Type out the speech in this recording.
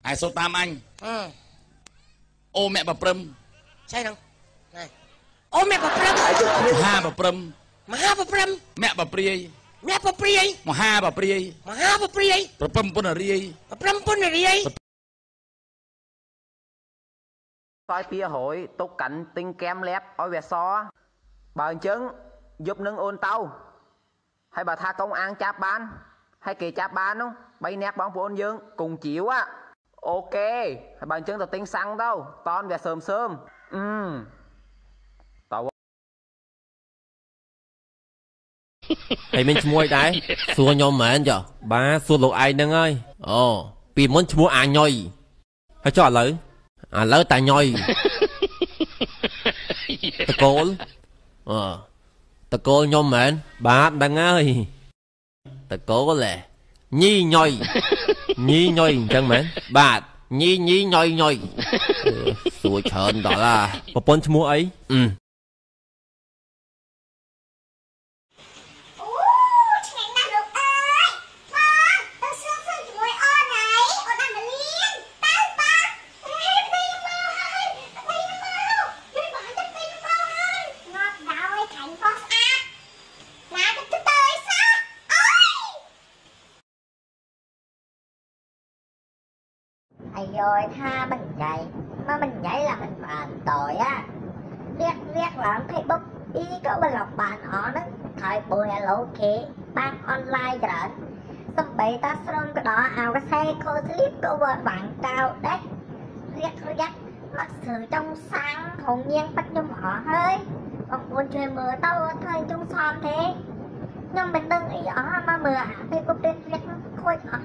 ហើយសូត្រតាមអញអូមគ្គប្រព្រឹម ស្អីហ្នឹងអូមគ្គប្រព្រឹម មហាប្រព្រឹម មហាប្រព្រឹម មគ្គប្រព្រាយ មគ្គប្រព្រាយ មហាប្រព្រាយ មហាប្រព្រាយ ប្រព្រឹមពុនរាយ ប្រព្រឹមពុនរាយ ซอย200ទុកកាន់ទិញកែមលាបឲ្យវាសបើអញ្ចឹងយប់នឹងអូនតៅហើយបើថាកងអាងចាប់បានហើយគេចាប់បាននោះ3នាក់បងប្អូនយើងគង់ជីវអូខេហើយបើអញ្ចឹងទៅទិញសាំងទៅតនវាសើមសើមអឺតើ ហើយមានឈ្មោះអីដែរសួរខ្ញុំមែនចុះបាទសួរលោកឯងហ្នឹងហើយអូពីមុនឈ្មោះអាញុយហើយចុះឥឡូវឥឡូវតាញុយតកូលអឺតកូលខ្ញុំមែនបាទដឹងហើយតកូលញីញុយញីញុយអញ្ចឹងមែនបាទញីញីញុយញុយសួរច្រើនដល់ឡាប្រពន្ធឈ្មោះអីអឺ rồi tha mình dậy mà mình nhảy là mình phạm tội á riết riết là Facebook ý có bên lọc bàn họ đó thời buổi lộ khỉ ban online rồi xong bị ta xong cái đó ào cái xe cô clip cô vợ bạn tao đấy riết riết mặc sự trong sáng hồn nhiên bắt nhung họ hơi còn buồn trời mưa tao thời chung xóm thế nhưng mình đừng ý ở mà mưa Facebook riết riết khôi họ.